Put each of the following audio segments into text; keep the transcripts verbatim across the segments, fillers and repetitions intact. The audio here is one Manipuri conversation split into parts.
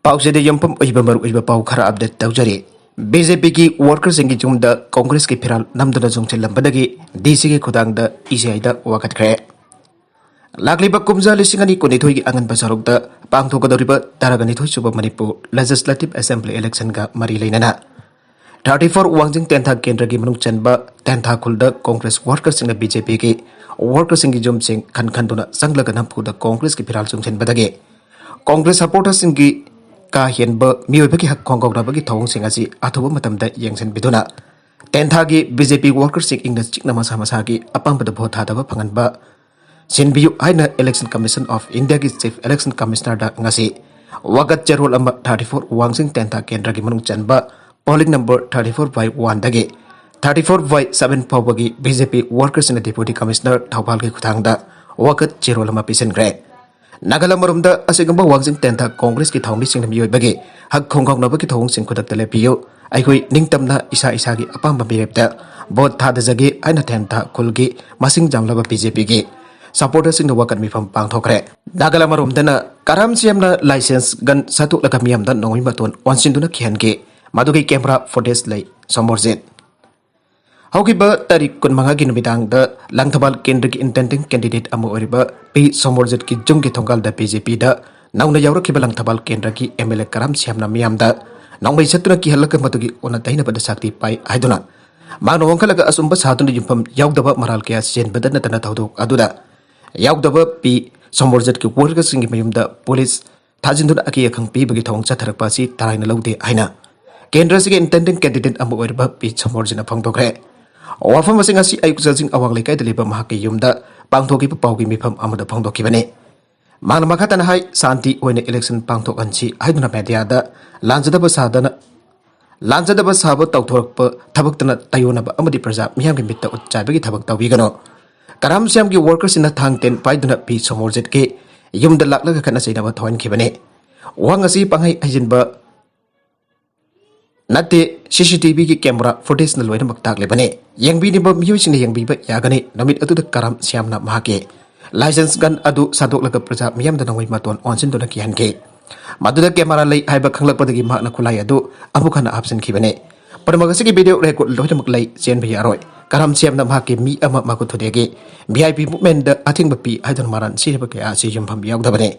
ꯄꯥꯎꯆꯦꯗ ꯌꯨꯝꯐꯝ ꯑꯣꯏꯕ ꯃꯔꯨꯑꯣꯏꯕ ꯄꯥꯎ ꯈꯔ ꯑꯞꯗꯦꯠ ꯇꯧꯖꯔꯤ꯫ ꯕꯤ ꯖꯦ ꯄꯤꯒꯤ ꯋꯥꯔꯀꯔꯁꯤꯡꯒꯤ ꯌꯨꯝꯗ ꯀꯣꯡꯒ꯭ꯔꯦꯁꯀꯤ ꯐꯤꯔꯥꯜ ꯅꯝꯗꯨꯅ ꯆꯣꯡꯁꯤꯜꯂꯝꯕꯗꯒꯤ ꯗꯤ ꯁꯤꯒꯤ ꯈꯨꯊꯥꯡꯗ ꯏ ꯁꯤ ꯑꯥꯏꯗ ꯋꯥꯀꯠꯈ꯭ꯔꯦ꯫ ꯂꯥꯛꯂꯤꯕ ꯀꯨꯝꯖꯥ ꯂꯤꯁꯤꯡ ꯑꯅꯤ ꯀꯨꯟꯅꯤꯊꯣꯏꯒꯤ ꯑꯉꯟꯕ ꯁꯔꯨꯛꯇ ꯄꯥꯡꯊꯣꯛꯀꯗꯧꯔꯤꯕ ꯇꯔꯥꯒ ꯅꯤꯊꯣꯏ ꯁꯨꯕ ꯃꯅꯤꯄꯨꯔ ꯂꯦꯖꯤꯁꯂꯦꯇꯤꯚ ꯑꯦꯁꯦꯝꯕ꯭ꯂꯤ ꯏꯂꯦꯛꯁꯟꯒ ꯃꯔꯤ ꯂꯩꯅꯅ ꯊꯥꯔꯇꯤ ꯐꯣꯔ ꯋꯥꯡꯖꯤꯡ ꯇꯦꯟꯊꯥ ꯀꯦꯟꯗ꯭ꯔꯒꯤ ꯃꯅꯨꯡ ꯆꯟꯕ ꯇꯦꯟꯊꯥ ꯈꯨꯜꯗ ꯀꯣꯡꯒ꯭ꯔꯦꯁ ꯋꯥꯔꯀꯔꯁꯤꯡꯅ ꯕꯤ ꯖꯦ ꯄꯤꯒꯤ ꯋꯥꯔꯀꯔꯁꯤꯡꯒꯤ ꯌꯨꯝꯁꯤꯡ ꯈꯟ ꯈꯟꯗꯨꯅ ꯆꯪꯂꯒ ꯅꯝꯐꯨꯗ ꯀꯣꯡꯒ꯭ꯔꯦꯁꯀꯤ ꯐꯤꯔꯥꯜ ꯆꯨꯡꯁꯤꯟꯕꯗꯒꯤ ꯀꯣꯡꯒ꯭ꯔꯦꯁ ꯁꯄꯣꯔꯇꯔꯁꯤꯡꯒꯤ ꯀꯥ ꯍꯦꯟꯕ ꯃꯤꯑꯣꯏꯕꯒꯤ ꯍꯛ ꯈꯣꯡꯒꯧꯅꯕꯒꯤ ꯊꯧꯑꯣꯡꯁꯤꯡ ꯑꯁꯤ ꯑꯊꯨꯕ ꯃꯇꯝꯗ ꯌꯦꯡꯁꯤꯟꯕꯤꯗꯨꯅ ꯇꯦꯟꯊꯥꯒꯤ ꯕꯤ ꯖꯦ ꯄꯤ ꯋꯥꯔꯀꯔꯁꯤꯡ ꯏꯪꯅ ꯆꯤꯛꯅ ꯃꯁꯥ ꯃꯁꯥꯒꯤ ꯑꯄꯥꯝꯕꯗ ꯚꯣꯠ ꯊꯥꯗꯕ ꯐꯪꯍꯟꯕ ꯁꯤꯟꯕꯤꯌꯨ ꯍꯥꯏꯅ Election Commission of Indiaꯒꯤ Chief Election Commissionerꯗ ꯉꯁꯤ ꯋꯥꯀꯠ ꯆꯦꯔꯣꯜ ꯑꯃ ꯊꯥꯔꯇꯤ ꯐꯣꯔ ꯋꯥꯡꯖꯤꯡ ꯇꯦꯟꯊꯥ ꯀꯦꯟꯗ꯭ꯔꯒꯤ ꯃꯅꯨꯡ ꯆꯟꯕ polling number thirty four by oneꯗꯒꯤ thirty four by seven ꯐꯥꯎꯕꯒꯤ ꯕꯤ ꯖꯦ ꯄꯤ ꯋꯥꯔꯀꯔꯁꯤꯡꯅ Deputy Commissioner ꯊꯧꯕꯥꯜꯒꯤ ꯈꯨꯊꯥꯡꯗ ꯋꯥꯀꯠ ꯆꯦꯔꯣꯜ ꯑꯃ ꯄꯤꯁꯤꯟꯈ꯭ꯔꯦ꯫ ꯅꯥꯒꯥꯂꯦꯟ ꯃꯔꯣꯝꯗ ꯑꯁꯤꯒꯨꯝꯕ ꯋꯥꯡꯖꯤꯡ ꯇꯦꯟꯊꯥ ꯀꯣꯡꯒ꯭ꯔꯦꯁꯀꯤ ꯊꯧꯃꯤꯁꯤꯡꯅ ꯃꯤꯑꯣꯏꯕꯒꯤ ꯍꯛ ꯈꯣꯡꯒꯥꯎꯅꯕꯒꯤ ꯊꯧꯑꯣꯡꯁꯤꯡ ꯈꯨꯗꯛꯇ ꯂꯦꯞꯄꯤꯌꯨ, ꯑꯩꯈꯣꯏ ꯅꯤꯡꯇꯝꯅ ꯏꯁꯥ ꯏꯁꯥꯒꯤ ꯑꯄꯥꯝꯕ ꯃꯤꯔꯦꯞꯇ ꯚꯣꯠ ꯊꯥꯗꯖꯒꯦ ꯍꯥꯏꯅ ꯇꯦꯟꯊꯥ ꯈꯨꯜꯒꯤ ꯃꯁꯤꯡ ꯌꯥꯝꯂꯕ ꯕꯤ ꯖꯦ ꯄꯤꯒꯤ ꯁꯄꯣꯔꯇꯔꯁꯤꯡꯅ ꯋꯥꯀꯠ ꯃꯤꯐꯝ ꯄꯥꯡꯊꯣꯛꯈ꯭ꯔꯦ꯫ ꯅꯥꯒꯥꯂꯦꯟ ꯃꯔꯣꯝꯗꯅ ꯀꯔꯥꯝ ꯁꯤ ꯑꯦꯝꯅ ꯂꯥꯏꯁꯦꯟꯁ ꯒꯟ ꯁꯠꯇꯣꯛꯂꯒ ꯃꯤꯌꯥꯝꯗ ꯅꯣꯡꯃꯩ ꯃꯇꯣꯟ ꯑꯣꯟꯁꯤꯟꯗꯨꯅ ꯀꯤꯍꯟꯈꯤ꯫ ꯃꯗꯨꯒꯤ ꯀꯦꯃꯦꯔꯥ ꯐꯨꯇꯦꯖ ꯂꯩ꯫ ꯁꯣꯃꯣꯔꯖꯤꯠ꯫ ꯍꯧꯈꯤꯕ ꯇꯥꯔꯤꯛ ꯀꯨꯟꯃꯉꯥꯒꯤ ꯅꯨꯃꯤꯗꯥꯡꯗ ꯂꯪꯊꯕꯥꯜ ꯀꯦꯟꯗ꯭ꯔꯒꯤ intending candidate ꯑꯃ ꯑꯣꯏꯔꯤꯕ ꯄꯤ ꯁꯣꯃꯣꯔꯖꯤꯠꯀꯤ ꯌꯨꯝꯒꯤ ꯊꯣꯡꯒꯥꯜꯗ ꯕꯤ ꯖꯦ ꯄꯤꯗ ꯅꯧꯅ ꯌꯥꯎꯔꯛꯈꯤꯕ ꯂꯪꯊꯕꯥꯜ ꯀꯦꯟꯗ꯭ꯔꯒꯤ ꯑꯦꯝ ꯑꯦꯜ ꯑꯦ ꯀꯔꯥꯝ ꯁ꯭ꯌꯥꯝꯅ ꯃꯤꯌꯥꯝꯗ ꯅꯣꯡꯃꯩ ꯁꯠꯇꯨꯅ ꯀꯤꯍꯜꯂꯒ ꯃꯗꯨꯒꯤ ꯑꯣꯟꯅ ꯇꯩꯅꯕꯗ ꯁꯛꯇꯤ ꯄꯥꯏ ꯍꯥꯏꯗꯨꯅ ꯃꯥꯅ ꯋꯥꯡꯈꯠꯂꯒ ꯑꯆꯨꯝꯕ ꯁꯥꯗꯨꯅ ꯌꯨꯝꯐꯝ ꯌꯥꯎꯗꯕ ꯃꯔꯥꯜ ꯀꯌꯥ ꯆꯦꯟꯕꯗ ꯅꯠꯇꯅ ꯊꯧꯗꯣꯛ ꯑꯗꯨꯗ ꯌꯥꯎꯗꯕ ꯄꯤ ꯁꯣꯃꯣꯔꯖꯤꯠꯀꯤ ꯋꯥꯔꯀꯔꯁꯤꯡꯒꯤ ꯃꯌꯨꯝꯗ ꯄꯨꯂꯤꯁ ꯊꯥꯖꯤꯟꯗꯨꯅ ꯑꯀꯤ ꯑꯈꯪ ꯄꯤꯕꯒꯤ ꯊꯧꯑꯣꯡ ꯆꯠꯊꯔꯛꯄ ꯑꯁꯤ ꯇꯔꯥꯏꯅ ꯂꯧꯗꯦ ꯍꯥꯏꯅ ꯀꯦꯟꯗ꯭ꯔ ꯑꯁꯤꯒꯤ intending candidate ꯑꯃ ꯑꯣꯏꯔꯤꯕ ꯄꯤ ꯁꯣꯃꯣꯔꯖꯤꯠꯅ ꯐꯣꯡꯗꯣꯛꯈ꯭ꯔꯦ꯫ ꯋꯥꯐꯝ ꯑꯁꯤ ꯉꯁꯤ ꯑꯌꯨꯛ ꯆꯥꯖꯤꯡ ꯑꯋꯥꯡ ꯂꯩꯀꯥꯏꯗ ꯂꯩꯕ ꯃꯍꯥꯛꯀꯤ ꯌꯨꯝꯗ ꯄꯥꯡꯊꯣꯛꯈꯤꯕ ꯄꯥꯎꯒꯤ ꯃꯤꯐꯝ ꯑꯃꯗ ꯐꯣꯡꯗꯣꯛꯈꯤꯕꯅꯤ꯫ ꯃꯍꯥꯛꯅ ꯃꯈꯥ ꯇꯥꯅ ꯍꯥꯏ, ꯁꯥꯟꯇꯤ ꯑꯣꯏꯅ election ꯄꯥꯡꯊꯣꯛꯍꯟꯁꯤ ꯍꯥꯏꯗꯨꯅ mediaꯗ ꯂꯥꯟꯖꯗꯕ ꯁꯥꯗꯅ, ꯂꯥꯟꯖꯗꯕ ꯁꯥꯕ ꯇꯧꯊꯣꯔꯛꯄ ꯊꯕꯛꯇꯅ ꯇꯥꯏꯑꯣꯟꯅꯕ ꯑꯃꯗꯤ ꯄ꯭ꯔꯖꯥ ꯃꯤꯌꯥꯝꯒꯤ ꯃꯤꯠꯇ ꯎꯠ ꯆꯥꯏꯕꯒꯤ ꯊꯕꯛ ꯇꯧꯕꯤꯒꯅꯨ꯫ ꯀꯔꯥꯝ ꯁ꯭ꯌꯥꯝꯒꯤ ꯋꯥꯔꯀꯔꯁꯤꯡꯅ ꯊꯥꯡ ꯇꯦꯟ ꯄꯥꯏꯗꯨꯅ ꯄꯤ ꯁꯣꯃꯣꯔꯖꯤꯠꯀꯤ ꯌꯨꯝꯗ ꯂꯥꯛꯂꯒ ꯈꯠꯅ ꯆꯩꯅꯕ ꯊꯣꯛꯍꯟꯈꯤꯕꯅꯤ꯫ ꯋꯥꯍꯪ ꯑꯁꯤ ꯄꯪꯍꯩ ꯍꯩꯖꯤꯟꯕ ꯅꯠꯇꯦ, ꯁꯤ ꯁꯤ ꯇꯤ ꯚꯤꯒꯤ ꯀꯦꯃꯦꯔꯥ ꯐꯨꯇꯦꯖꯅ ꯂꯣꯏꯅꯃꯛ ꯇꯥꯛꯂꯤꯕꯅꯤ꯫ ꯌꯦꯡꯕꯤꯔꯤꯕ ꯃꯤꯑꯣꯏꯁꯤꯡꯅ ꯌꯦꯡꯕꯤꯕ ꯌꯥꯒꯅꯤ꯫ ꯅꯨꯃꯤꯠ ꯑꯗꯨꯗ ꯀꯔꯥꯝ ꯁ꯭ꯌꯥꯝꯅ ꯃꯍꯥꯛꯀꯤ ꯂꯥꯏꯁꯦꯟꯁ ꯒꯟ ꯑꯗꯨ ꯁꯥꯗꯣꯛꯂꯒ ꯄ꯭ꯔꯖꯥ ꯃꯤꯌꯥꯝꯗ ꯅꯣꯡꯃꯩ ꯃꯇꯣꯟ ꯑꯣꯟꯁꯤꯟꯗꯨꯅ ꯀꯤꯍꯟꯈꯤ꯫ ꯃꯗꯨꯗ ꯀꯦꯃꯦꯔꯥ ꯂꯩ ꯍꯥꯏꯕ ꯈꯪꯂꯛꯄꯗꯒꯤ ꯃꯍꯥꯛꯅ ꯈꯨꯠꯂꯥꯏ ꯑꯗꯨ ꯑꯃꯨꯛ ꯍꯟꯅ ꯍꯥꯞꯆꯤꯟꯈꯤꯕꯅꯤ꯫ ꯄꯨꯝꯅꯃꯛ ꯑꯁꯤꯒꯤ ꯚꯤꯗꯤꯑꯣ ꯔꯦꯀꯣꯔꯗ ꯂꯣꯏꯅꯃꯛ ꯂꯩ, ꯆꯦꯟꯕ ꯌꯥꯔꯣꯏ꯫ ꯀꯔꯝ ꯁꯦꯝꯅ ꯃꯍꯥꯛꯀꯤ ꯃꯤ ꯑꯃ ꯃꯈꯨꯠ ꯊꯨꯗꯦꯛꯈꯤ? ꯚꯤ ꯑꯥꯏ ꯄꯤ ꯃꯨꯚꯃꯦꯟꯗ ꯑꯊꯤꯡꯕ ꯄꯤ ꯍꯥꯏꯗꯨꯅ ꯃꯔꯥꯜ ꯁꯤꯔꯤꯕ ꯀꯌꯥ ꯑꯁꯤ ꯌꯨꯝꯐꯝ ꯌꯥꯎꯗꯕꯅꯤ꯫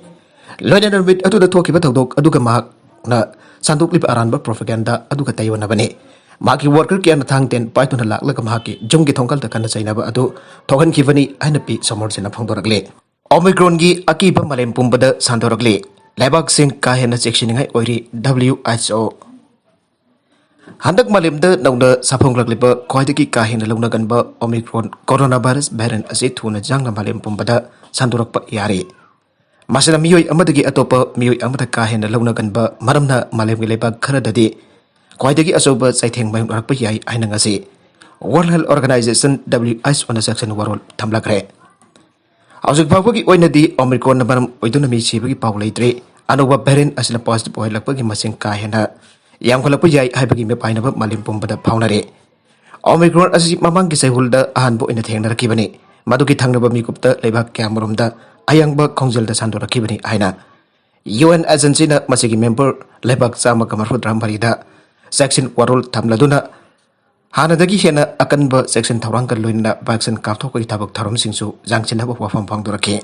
ꯂꯣꯏꯅꯅ ꯅꯨꯃꯤꯠ ꯑꯗꯨꯗ ꯊꯣꯛꯈꯤꯕ ꯊꯧꯗꯣꯛ ꯑꯗꯨꯒ ꯃꯍꯥꯛꯅ ꯁꯟꯗꯣꯛꯂꯤꯕ ꯑꯔꯥꯟꯕ ꯄ꯭ꯔꯣꯄꯒꯦꯟꯗꯥ ꯑꯗꯨꯒ ꯇꯩꯑꯣꯟꯅꯕꯅꯤ꯫ ꯃꯍꯥꯛꯀꯤ ꯋꯥꯔꯀꯔ ꯀꯌꯥꯅ ꯊꯥꯡ ꯇꯦꯟ ꯄꯥꯏꯗꯨꯅ ꯂꯥꯛꯂꯒ ꯃꯍꯥꯛꯀꯤ ꯌꯨꯝꯒꯤ ꯊꯣꯡꯒꯜꯗ ꯀꯟꯅ ꯆꯩꯅꯕ ꯑꯗꯨ ꯊꯣꯛꯍꯟꯈꯤꯕꯅꯤ ꯍꯥꯏꯅ ꯄꯤ ꯁꯣꯃꯣꯔꯖꯤꯅ ꯐꯣꯡꯗꯣꯔꯛꯂꯤ꯫ ꯑꯣꯃꯤꯀ꯭ꯔꯣꯟꯒꯤ ꯑꯀꯤꯕ ꯃꯥꯂꯦꯝ ꯄꯨꯝꯕꯗ ꯁꯟꯗꯣꯔꯛꯂꯤ꯫ ꯂꯩꯕꯥꯛꯁꯤꯡ ꯀꯥ ꯍꯦꯟꯅ ꯆꯦꯛꯁꯤꯟꯅꯤꯡꯉꯥꯏ ꯑꯣꯏꯔꯤ, ꯗꯕ꯭ꯂꯤꯎ ꯑꯩꯆ ꯑꯣ꯫ ꯍꯟꯗꯛ ꯃꯥꯂꯦꯝꯗ ꯅꯧꯅ ꯁꯥꯐꯣꯡꯂꯛꯂꯤꯕ ꯈ꯭ꯋꯥꯏꯗꯒꯤ ꯀꯥ ꯍꯦꯟꯅ ꯂꯧꯅꯒꯟꯕ ꯑꯣꯃꯤꯀ꯭ꯔꯣꯟ ꯀꯣꯔꯣꯅꯥ ꯚꯥꯏꯔꯁ ꯚꯦꯔꯤꯌꯟ ꯑꯁꯤ ꯊꯨꯅ ꯌꯥꯡꯅ ꯃꯥꯂꯦꯝ ꯄꯨꯝꯕꯗ ꯁꯟꯗꯣꯔꯛꯄ ꯌꯥꯔꯤ꯫ ꯃꯁꯤꯅ ꯃꯤꯑꯣꯏ ꯑꯃꯗꯒꯤ ꯑꯇꯣꯞꯄ ꯃꯤꯑꯣꯏ ꯑꯃꯗ ꯀꯥ ꯍꯦꯟꯅ ꯂꯧꯅꯒꯟꯕ ꯃꯔꯝꯅ ꯃꯥꯂꯦꯝꯒꯤ ꯂꯩꯕꯥꯛ ꯈꯔꯗꯗꯤ ꯈ꯭ꯋꯥꯏꯗꯒꯤ ꯑꯆꯧꯕ ꯆꯩꯊꯦꯡ ꯃꯥꯌꯣꯛꯅꯔꯛꯄ ꯌꯥꯏ ꯍꯥꯏꯅ ꯉꯁꯤ World Health Organization, W H ꯑꯣꯅ ꯆꯦꯛꯁꯤꯟ ꯋꯥꯔꯣꯜ ꯊꯝꯂꯛꯈ꯭ꯔꯦ꯫ ꯍꯧꯖꯤꯛ ꯐꯥꯎꯕꯒꯤ ꯑꯣꯏꯅꯗꯤ ꯑꯣꯃꯤꯀ꯭ꯔꯣꯟꯅ ꯃꯔꯝ ꯑꯣꯏꯗꯨꯅ ꯃꯤ ꯁꯤꯕꯒꯤ ꯄꯥꯎ ꯂꯩꯇ꯭ꯔꯤ꯫ ꯑꯅꯧꯕ ꯚꯦꯔꯤꯌꯟ ꯑꯁꯤꯅ ꯄꯣꯖꯤꯇꯤꯚ ꯑꯣꯏꯍꯜꯂꯛꯄꯒꯤ ꯃꯁꯤꯡ ꯀꯥ ꯍꯦꯟꯅ ꯌꯥꯝꯈꯠꯂꯛꯄ ꯌꯥꯏ ꯍꯥꯏꯕꯒꯤ ꯃꯤꯄꯥꯏꯅꯕ ꯃꯥꯂꯦꯝ ꯄꯨꯝꯕꯗ ꯐꯥꯎꯅꯔꯤ꯫ ꯑꯣꯃꯤꯀ꯭ꯔꯣꯟ ꯑꯁꯤ ꯃꯃꯥꯡꯒꯤ ꯆꯍꯤ ꯍꯨꯝꯐꯨꯗ ꯑꯍꯥꯟꯕ ꯑꯣꯏꯅ ꯊꯦꯡꯅꯔꯛꯈꯤꯕꯅꯤ꯫ ꯃꯗꯨꯒꯤ ꯊꯪꯅꯕ ꯃꯤꯀꯨꯞꯇ ꯂꯩꯕꯥꯛ ꯀꯌꯥꯃꯔꯣꯝꯗ ꯑꯌꯥꯡꯕ ꯈꯣꯡꯖꯦꯜꯗ ꯁꯟꯗꯣꯔꯛꯈꯤꯕꯅꯤ ꯍꯥꯏꯅ ꯌꯨ ꯑꯦꯟ ꯑꯦꯖꯦꯟꯁꯤꯅ ꯃꯁꯤꯒꯤ ꯃꯦꯝꯕꯔ ꯂꯩꯕꯥꯛ ꯆꯥꯝꯃꯒ ꯃꯔꯤꯐꯨꯇꯔꯥ ꯃꯔꯤꯗ ꯆꯦꯛꯁꯤꯟ ꯋꯥꯔꯣꯜ ꯊꯝꯂꯗꯨꯅ ꯍꯥꯟꯅꯗꯒꯤ ꯍꯦꯟꯅ ꯑꯀꯟꯕ ꯆꯦꯛꯁꯤꯟ ꯊꯧꯔꯥꯡꯒ ꯂꯣꯏꯅꯅ ꯚꯦꯛꯁꯤꯟ ꯀꯥꯞꯊꯣꯛꯄꯒꯤ ꯊꯕꯛ ꯊꯧꯔꯝꯁꯤꯡꯁꯨ ꯌꯥꯡꯁꯤꯟꯅꯕ ꯋꯥꯐꯝ ꯐꯣꯡꯗꯣꯔꯛꯈꯤ꯫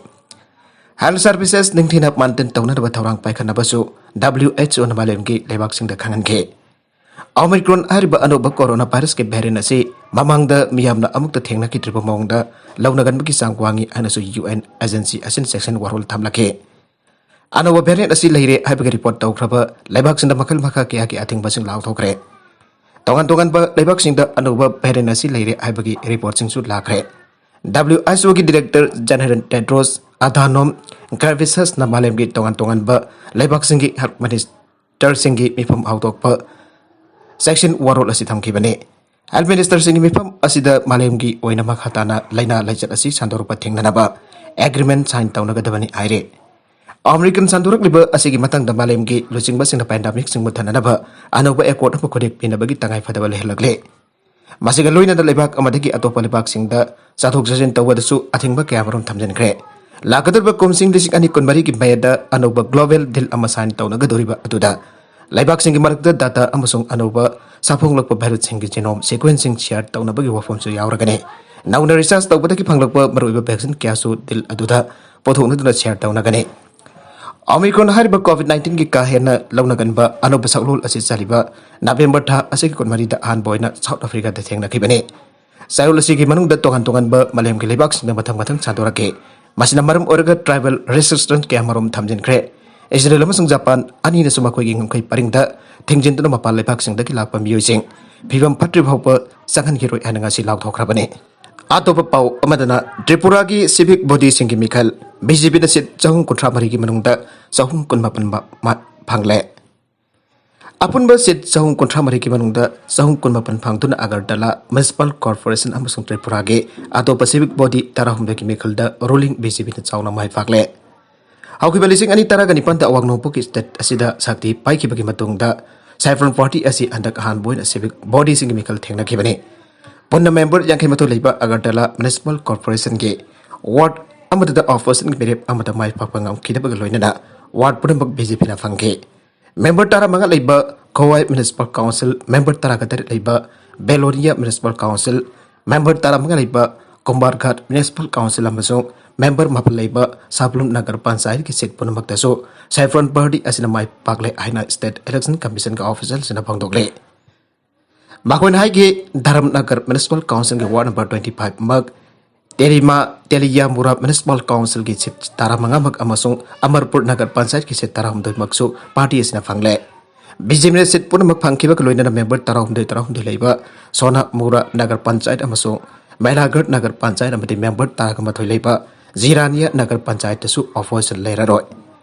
ꯍꯦꯜꯊ ꯁꯔꯚꯤꯁꯦꯁ ꯅꯤꯡꯊꯤꯅ ꯃꯥꯟꯇꯦꯟ ꯇꯧꯅꯅꯕ ꯊꯧꯔꯥꯡ ꯄꯥꯏꯈꯠꯅꯕꯁꯨ ꯗꯕ꯭ꯂꯤꯎ ꯑꯩꯆ ꯑꯣꯅ ꯃꯥꯂꯦꯝꯒꯤ ꯂꯩꯕꯥꯛꯁꯤꯡꯗ ꯈꯪꯍꯟꯈꯤ꯫ ꯑꯣꯃꯤꯀ꯭ꯔꯣꯟ ꯍꯥꯏꯔꯤꯕ ꯑꯅꯧꯕ ꯀꯣꯔꯣꯅꯥ ꯚꯥꯏꯔꯁꯀꯤ ꯚꯦꯔꯤꯌꯟ ꯑꯁꯤ ꯃꯃꯥꯡꯗ ꯃꯤꯌꯥꯝꯅ ꯑꯃꯨꯛꯇ ꯊꯦꯡꯅꯈꯤꯗ꯭ꯔꯤꯕ ꯃꯑꯣꯡꯗ ꯂꯧꯅꯒꯟꯕꯒꯤ ꯆꯥꯡ ꯋꯥꯡꯏ ꯍꯥꯏꯅꯁꯨ ꯌꯨ ꯑꯦꯟ ꯑꯦꯖꯦꯟꯁꯤ ꯑꯁꯤꯅ ꯆꯦꯛꯁꯤꯟ ꯋꯥꯔꯣꯜ ꯊꯝꯂꯛꯈꯤ꯫ ꯑꯅꯧꯕ ꯚꯦꯔꯤꯌꯟ ꯑꯁꯤ ꯂꯩꯔꯦ ꯍꯥꯏꯕꯒꯤ ꯔꯤꯄꯣꯔꯠ ꯇꯧꯈ꯭ꯔꯕ ꯂꯩꯕꯥꯛꯁꯤꯡꯗ ꯃꯈꯜ ꯃꯈꯥ ꯀꯌꯥꯒꯤ ꯑꯊꯤꯡꯕꯁꯤꯡ ꯂꯥꯎꯊꯣꯛꯈ꯭ꯔꯦ꯫ ꯇꯣꯉꯥꯟ ꯇꯣꯉꯥꯟꯕ ꯂꯩꯕꯥꯛꯁꯤꯡꯗ ꯑꯅꯧꯕ ꯚꯦꯔꯤꯌꯟ ꯑꯁꯤ ꯂꯩꯔꯦ ꯍꯥꯏꯕꯒꯤ ꯔꯤꯄꯣꯔꯠꯁꯤꯡꯁꯨ ꯂꯥꯛꯈ꯭ꯔꯦ꯫ ꯗꯕ꯭ꯂꯤꯎ ꯑꯩꯆ ꯑꯣꯒꯤ ꯗꯤꯔꯦꯛꯇꯔ ꯖꯦꯅꯦꯔꯦꯜ ꯇꯦꯗ꯭ꯔꯣꯁ ꯑꯗꯥꯅꯣꯝ ꯒ꯭ꯔꯦꯕꯤꯁꯁꯅ ꯃꯥꯂꯦꯝꯒꯤ ꯇꯣꯉꯥꯟ ꯇꯣꯉꯥꯟꯕ ꯂꯩꯕꯥꯛꯁꯤꯡꯒꯤ ꯍꯦꯜꯊ ꯃꯤꯅꯤꯁꯇꯔꯁꯤꯡꯒꯤ ꯃꯤꯐꯝ ꯍꯧꯗꯣꯛꯄ ꯆꯦꯛꯁꯤꯟ ꯋꯥꯔꯣꯜ ꯑꯁꯤ ꯊꯝꯈꯤꯕꯅꯤ꯫ ꯍꯦꯜꯊ ꯃꯤꯅꯤꯁꯇꯔꯁꯤꯡꯒꯤ ꯃꯤꯐꯝ ꯑꯁꯤꯗ ꯃꯥꯂꯦꯝꯒꯤ ꯑꯣꯏꯅ ꯃꯈꯥ ꯇꯥꯅ ꯂꯥꯏꯅꯥ ꯂꯥꯏꯆꯠ ꯑꯁꯤ ꯁꯟꯗꯣꯔꯛꯄ ꯊꯤꯡꯅꯅꯕ ꯑꯦꯒ꯭ꯔꯤꯃꯦꯟ ꯁꯥꯏꯟ ꯇꯧꯅꯒꯗꯕꯅꯤ ꯍꯥꯏꯔꯤ꯫ ꯑꯣꯃꯤꯀ꯭ꯔꯣꯟ ꯁꯟꯗꯣꯔꯛꯂꯤꯕ ꯑꯁꯤꯒꯤ ꯃꯇꯥꯡꯗ ꯃꯥꯂꯦꯝꯒꯤ ꯂꯨꯆꯤꯡꯕꯁꯤꯡꯅ ꯄꯦꯟꯗꯦꯃꯤꯛꯁꯤꯡ ꯃꯨꯠꯊꯅꯅꯕ ꯑꯅꯧꯕ ꯑꯦꯀꯣꯔꯗ ꯑꯃ ꯈꯨꯗꯦꯛ ꯄꯤꯅꯕꯒꯤ ꯇꯉꯥꯏꯐꯗꯕ ꯂꯩꯍꯜꯂꯛꯂꯦ꯫ ꯃꯁꯤꯒ ꯂꯣꯏꯅꯅ ꯂꯩꯕꯥꯛ ꯑꯃꯗꯒꯤ ꯑꯇꯣꯞꯄ ꯂꯩꯕꯥꯛꯁꯤꯡꯗ ꯆꯠꯊꯣꯛ ꯆꯠꯁꯤꯟ ꯇꯧꯕꯗꯁꯨ ꯑꯊꯤꯡꯕ ꯀꯌꯥꯃꯔꯨꯝ ꯊꯝꯖꯤꯟꯈ꯭ꯔꯦ꯫ ꯂꯥꯛꯀꯗꯧꯔꯤꯕ ꯀꯨꯝꯁꯤꯡ ꯂꯤꯁꯤꯡ ꯑꯅꯤ ꯀꯨꯟꯃꯔꯤꯒꯤ ꯃꯦꯗ ꯑꯅꯧꯕ ꯒ꯭ꯂꯣꯕꯦꯜ ꯗꯤꯜ ꯑꯃ ꯁꯥꯏꯟ ꯇꯧꯅꯒꯗꯧꯔꯤꯕ ꯑꯗꯨꯗ ꯂꯩꯕꯥꯛꯁꯤꯡꯒꯤ ꯃꯔꯛꯇ ꯗꯥꯇꯥ ꯑꯃꯁꯨꯡ ꯑꯅꯧꯕ ꯁꯥꯐꯣꯡꯂꯛꯄ ꯚꯥꯏꯔꯁꯁꯤꯡꯒꯤ ꯖꯤꯅꯣꯝ ꯁꯤꯀ꯭ꯋꯦꯟꯁꯁꯤꯡ ꯁꯤꯌꯥꯔ ꯇꯧꯅꯕꯒꯤ ꯋꯥꯐꯝꯁꯨ ꯌꯥꯎꯔꯒꯅꯤ꯫ ꯅꯧꯅ ꯔꯤꯁꯔꯆ ꯇꯧꯕꯗꯒꯤ ꯐꯪꯂꯛꯄ ꯃꯔꯨꯑꯣꯏꯕ ꯚꯦꯛꯁꯤꯟ ꯀꯌꯥꯁꯨ ꯗꯤꯜ ꯑꯗꯨꯗ ꯄꯨꯊꯣꯛꯅꯗꯨꯅ ꯁꯤꯌꯥꯔ ꯇꯧꯅꯒꯅꯤ꯫ ꯑꯣꯃꯤꯀ꯭ꯔꯣꯟ ꯍꯥꯏꯔꯤꯕ ꯀꯣꯚꯤꯗ ꯅꯥꯏꯟꯇꯤꯟꯒꯤ ꯀꯥ ꯍꯦꯟꯅ ꯂꯧꯅꯒꯟꯕ ꯑꯅꯧꯕ ꯁꯛꯂꯣꯟ ꯑꯁꯤ ꯆꯠꯂꯤꯕ ꯅꯕꯦꯝꯕꯔ ꯊꯥ ꯑꯁꯤꯒꯤ ꯀꯨꯟꯃꯔꯤꯗ ꯑꯍꯥꯟꯕ ꯑꯣꯏꯅ ꯁꯥꯎꯠ ꯑꯐ꯭ꯔꯤꯀꯥꯗ ꯊꯦꯡꯅꯈꯤꯕꯅꯤ꯫ ꯆꯌꯣꯜ ꯑꯁꯤꯒꯤ ꯃꯅꯨꯡꯗ ꯇꯣꯉꯥꯟ ꯇꯣꯉꯥꯟꯕ ꯃꯥꯂꯦꯝꯒꯤ ꯂꯩꯕꯥꯛꯁꯤꯡꯗ ꯃꯊꯪ ꯃꯊꯪ ꯁꯟꯗꯣꯔꯛꯈꯤ꯫ ꯃꯁꯤꯅ ꯃꯔꯝ ꯑꯣꯏꯔꯒ ꯇ꯭ꯔꯥꯏꯕꯦꯜ ꯔꯦꯁꯇ꯭ꯔꯤꯛꯁꯟ ꯀꯌꯥꯃꯔꯨꯝ ꯊꯝꯖꯤꯟꯈ꯭ꯔꯦ꯫ ꯏꯖꯔꯦꯜ ꯑꯃꯁꯨꯡ ꯖꯄꯥꯟ ꯑꯅꯤꯅꯁꯨ ꯃꯈꯣꯏꯒꯤ ꯉꯝꯈꯩ ꯄꯔꯤꯡꯗ ꯊꯤꯡꯖꯤꯟꯗꯨꯅ ꯃꯄꯥꯟ ꯂꯩꯕꯥꯛꯁꯤꯡꯗꯒꯤ ꯂꯥꯛꯄ ꯃꯤꯑꯣꯏꯁꯤꯡ ꯐꯤꯕꯝ ꯐꯠꯇ꯭ꯔꯤꯕ ꯐꯥꯎꯕ ꯆꯪꯍꯟꯈꯤꯔꯣꯏ ꯍꯥꯏꯅ ꯉꯁꯤ ꯂꯥꯎꯊꯣꯛꯈ꯭ꯔꯕꯅꯤ꯫ ꯑꯇꯣꯞꯄ ꯄꯥꯎ ꯑꯃꯗꯅ, ꯇ꯭ꯔꯤꯄꯨꯔꯥꯒꯤ ꯁꯤꯚꯤꯛ ꯕꯣꯗꯤꯁꯤꯡꯒꯤ ꯃꯤꯈꯜ ꯕꯤ ꯖꯦ ꯄꯤꯅ ꯁꯤꯠ ꯆꯍꯨꯝ ꯀꯨꯟꯊ꯭ꯔꯥ ꯃꯔꯤꯒꯤ ꯃꯅꯨꯡꯗ ꯆꯍꯨꯝ ꯀꯨꯟ ꯃꯥꯄꯟ ꯃ-, ꯃ-, ꯐꯪꯂꯦ꯫ ꯑꯄꯨꯟꯕ ꯁꯤꯠ ꯆꯍꯨꯝ ꯀꯨꯟꯊ꯭ꯔꯥ ꯃꯔꯤꯒꯤ ꯃꯅꯨꯡꯗ ꯆꯍꯨꯝ ꯀꯨꯟ ꯃꯥꯄꯟ ꯐꯪꯗꯨꯅ ꯑꯒꯔꯇꯂꯥ ꯃ꯭ꯌꯨꯅꯤꯁꯤꯄꯥꯜ ꯀꯣꯔꯄꯣꯔꯦꯁꯟ ꯑꯃꯁꯨꯡ ꯇ꯭ꯔꯤꯄꯨꯔꯥꯒꯤ ꯑꯇꯣꯞꯄ ꯁꯤꯚꯤꯛ ꯕꯣꯗꯤ ꯇꯔꯥꯍꯨꯝꯗꯣꯏꯒꯤ ꯃꯤꯈꯜꯗ ꯔꯨꯂꯤꯡ ꯕꯤ ꯖꯦ ꯄꯤꯅ ꯆꯥꯎꯅ ꯃꯥꯏ ꯄꯥꯛꯂꯦ꯫ ꯍꯧꯈꯤꯕ ꯂꯤꯁꯤꯡ ꯑꯅꯤ ꯇꯔꯥꯒ ꯅꯤꯄꯥꯟꯗ ꯑꯋꯥꯡ ꯅꯣꯡꯄꯣꯛꯀꯤ ꯁ꯭ꯇꯦꯠ ꯑꯁꯤꯗ ꯁꯛꯇꯤ ꯄꯥꯏꯈꯤꯕꯒꯤ ꯃꯇꯨꯡꯗ ꯁꯦꯐ꯭ꯔꯣꯟ ꯄꯥꯔꯇꯤ ꯑꯁꯤ ꯍꯟꯗꯛ ꯑꯍꯥꯟꯕ ꯑꯣꯏꯅ ꯁꯤꯚꯤꯛ ꯕꯣꯗꯤꯁꯤꯡꯒꯤ ꯃꯤꯈꯜ ꯊꯦꯡꯅꯈꯤꯕꯅꯤ꯫ ꯄꯨꯟꯅ ꯃꯦꯝꯕꯔ ꯌꯥꯡꯈꯩ ꯃꯥꯊꯣꯏ ꯂꯩꯕ ꯑꯒꯔꯇꯂꯥ ꯃ꯭ꯌꯨꯅꯤꯁꯤꯄꯥꯜ ꯀꯣꯔꯄꯣꯔꯦꯁꯟꯒꯤ ꯋꯥꯔꯗ ꯑꯃꯗꯗ ꯑꯣꯄꯣꯖꯤꯁꯟꯒꯤ ꯃꯤꯔꯦꯞ ꯑꯃꯗ ꯃꯥꯏ ꯄꯥꯛꯄ ꯉꯝꯈꯤꯗꯕꯒ ꯂꯣꯏꯅꯅ ꯋꯥꯔꯗ ꯄꯨꯝꯅꯃꯛ ꯕꯤ ꯖꯦ ꯄꯤꯅ ꯐꯪꯈꯤ꯫ ꯃꯦꯝꯕꯔ ꯇꯔꯥꯃꯉꯥ ꯂꯩꯕ ꯈꯣꯋꯥꯏ ꯃ꯭ꯌꯨꯅꯤꯁꯤꯄꯥꯜ ꯀꯥꯎꯟꯁꯤꯜ, ꯃꯦꯝꯕꯔ ꯇꯔꯥꯒ ꯇꯔꯦꯠ ꯂꯩꯕ ꯕꯦꯂꯣꯔꯤꯌꯥ ꯃ꯭ꯌꯨꯅꯤꯁꯤꯄꯥꯜ ꯀꯥꯎꯟꯁꯤꯜ, ꯃꯦꯝꯕꯔ ꯇꯔꯥꯃꯉꯥ ꯂꯩꯕ ꯀꯨꯝꯕꯥꯔꯘꯥꯠ ꯃ꯭ꯌꯨꯅꯤꯁꯤꯄꯥꯜ ꯀꯥꯎꯟꯁꯤꯜ ꯑꯃꯁꯨꯡ ꯃꯦꯝꯕꯔ ꯃꯥꯄꯟ ꯂꯩꯕ ꯁꯥꯕꯂꯨꯝ ꯅꯒꯔ ꯄꯟꯆꯥꯌꯠꯀꯤ ꯁꯤꯠ ꯄꯨꯝꯅꯃꯛꯇꯁꯨ ꯁꯦꯐ꯭ꯔꯣꯟ ꯄꯥꯔꯇꯤ ꯑꯁꯤꯅ ꯃꯥꯏ ꯄꯥꯛꯂꯦ ꯍꯥꯏꯅ ꯁ꯭ꯇꯦꯠ ꯏꯂꯦꯛꯁꯟ ꯀꯃꯤꯁꯟꯒꯤ ꯑꯣꯐꯤꯁꯤꯌꯦꯜꯁꯤꯡꯅ ꯐꯣꯡꯗꯣꯛꯂꯤ꯫ ꯃꯈꯣꯏꯅ ꯍꯥꯏꯈꯤ, ꯙꯔꯝꯅꯒꯔ ꯃ꯭ꯌꯨꯅꯤꯁꯤꯄꯥꯜ ꯀꯥꯎꯟꯁꯤꯜꯒꯤ ꯋꯥꯔꯗ ꯅꯝꯕꯔ ꯇ꯭ꯋꯦꯟꯇꯤ ꯐꯥꯏꯚ ꯃꯛ, ꯇꯦꯂꯤꯃꯥ, ꯇꯦꯂꯤꯌꯥꯃꯨꯔꯥ ꯃ꯭ꯌꯨꯅꯤꯁꯤꯄꯥꯜ ꯀꯥꯎꯟꯁꯤꯜꯒꯤ ꯁꯤꯠ ꯇꯔꯥꯃꯉꯥ ꯃꯛ ꯑꯃꯁꯨꯡ ꯑꯃꯔꯄꯨꯔ ꯅꯒꯔ ꯄꯟꯆꯥꯌꯠꯀꯤ ꯁꯤꯠ ꯇꯔꯥꯍꯨꯝꯗꯣꯏ ꯃꯛꯁꯨ ꯄꯥꯔꯇꯤ ꯑꯁꯤꯅ ꯐꯪꯂꯦ꯫ ꯕꯤ ꯖꯦ ꯄꯤꯅ ꯁꯤꯠ ꯄꯨꯝꯅꯃꯛ ꯐꯪꯈꯤꯕꯒ ꯂꯣꯏꯅꯅ ꯃꯦꯝꯕꯔ ꯇꯔꯥꯍꯨꯝꯗꯣꯏ, ꯇꯔꯥꯍꯨꯝꯗꯣꯏ ꯂꯩꯕ ꯁꯣꯅꯥꯃꯨꯔꯥ ꯅꯒꯔ ꯄꯟꯆꯥꯌꯠ ꯑꯃꯁꯨꯡ ꯃꯦꯂꯥꯒꯔ ꯅꯒꯔ ꯄꯟꯆꯥꯌꯠ ꯑꯃꯗꯤ ꯃꯦꯝꯕꯔ ꯇꯔꯥꯒ ꯃꯥꯊꯣꯏ ꯂꯩꯕ ꯖꯤꯔꯥꯅꯤꯌꯥ ꯅꯒꯔ ꯄꯟꯆꯥꯌꯠꯇꯁꯨ ꯑꯣꯄꯣꯖꯤꯁꯟ ꯂꯩꯔꯔꯣꯏ꯫